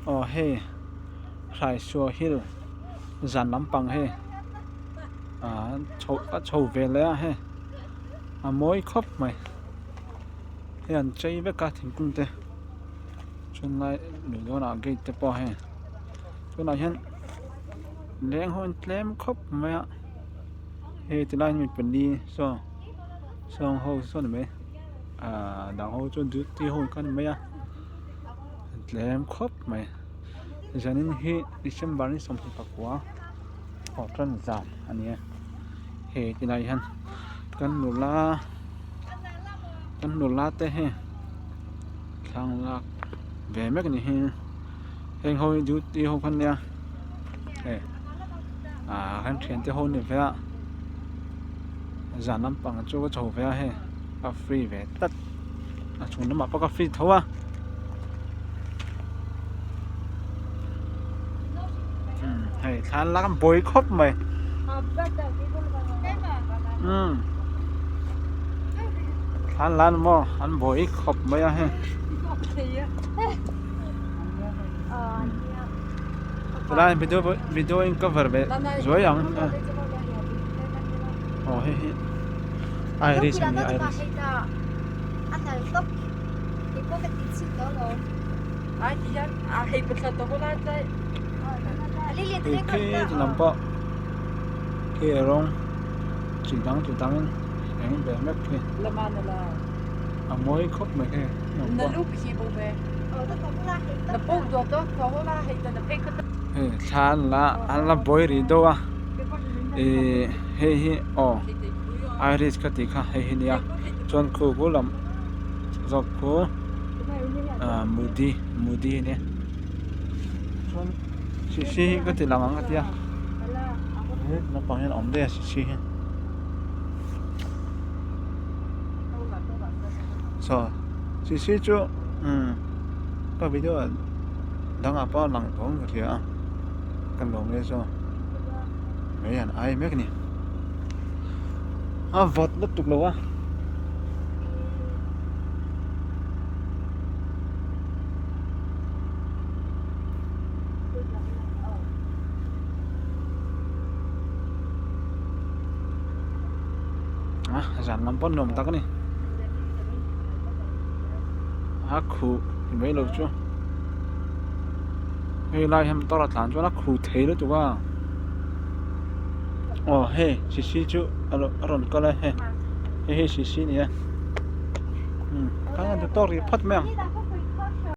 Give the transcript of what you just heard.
Aw hei Hraisua hill zan lampang hei ah chho a chho ve leh a hei a mawi khawp mai hei an chei vek a thingkung te chhunlai lui dawnah gate te pawh hei tunah hian leng ho an tlem khawp mai a hei tilai hi mi pali saw sawng ho saw ni mai ahh dang ho chu duty ho kha ni mai a an tlem khawp mai zanin hi December ni 24 haw tan zan a ni a hei tilai hian kan nula kan nula te hei thlalak ve mek a ni hi heng ho hi duty ho kha nia hei ah kan thiante ho ni ve a zan lampang chu ka chho ve a hei a free ve tlat a chhung lamah pawh ka free tho a umm hei thla an lak a buai khawp mai umm thla an la a ni maw an buai khawp mai a hei. Tilai video video in cover ve zuai ang aw hei hi iris a ni iris hei khi ti lam pawh khi rawng chi dang chi dangin eng ve mek khi a mawi khawp mai hei. Hei thla an la an la buai rih deuh a ihh hei hi aw iris ka tih kha hei hi nia chuan khu khu lam zawk khu ahh mudi mudi a nia chuan sisi hi ka ti lang ang a tia he naupang hian a awm daih a sisi hi. Saw sisi chu umm ka video ah dangah pawh a lang tawh ang ka hria a ka lawm e saw mai an ai mek a ni a vawt lutuk lo a. A zan lam pawh nuam tak a ni a khuh ni mai lo chu hei lai hian motor a tlan chuan a khuh thei lutuk a aw hei sisi chu a rawn kal a hei hei hi sisi a ni a umm kha a duh tawk rih phawt mai ang.